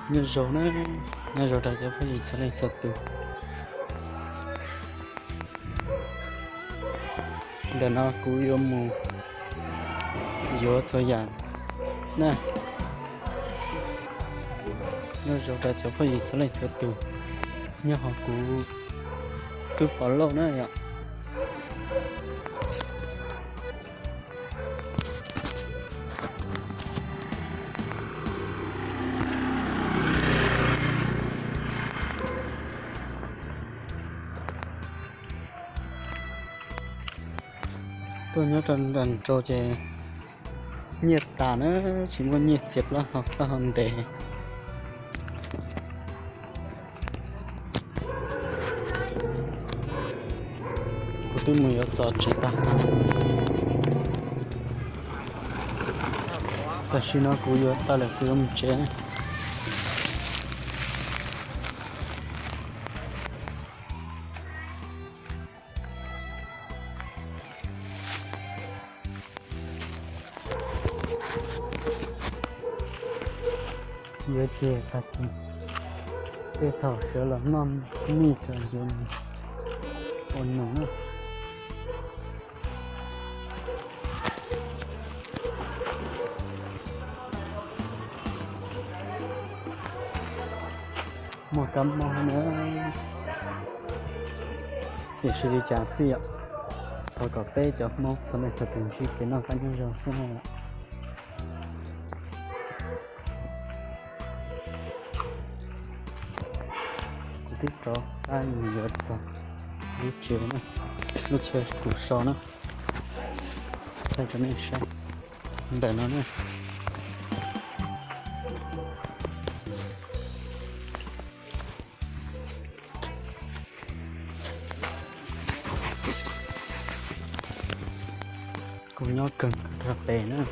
Nyob zoo na, nyob zoo rau cov phooj ywg txhua leej txhua tus. Ntawm no kuv yuav mus yuav txhua yam na. Nyob zoo rau cov phooj ywg txhua leej txhua tus, nyob hauv kuv tub Pov Lauj na yom. Tuaj nyob rau nram nraud ces nyiaj tas na, tsis muaj nyiaj txiav plaub hau plaub hau ntev. Kuv twb mus yuav txog tsev tag. Tam sim no kuv yuav tag lawm kuv yuav mus tsev. Yuav tseg tag kis, tej thaum sawv los noj mij tso yuav ua num na. Muaj kab mob na, tiam sis li cas xij yom, thov kom peb cov Hmoob txhua leej txhua tus ntsib kev noj qab nyob zoo xwb na. Kuv twb rov qab mus yuav txog lub tsev na, lub tsev kuv so na, thaij rau nej saib ntawm no na. Kuv nyob kawg nkaus pem na.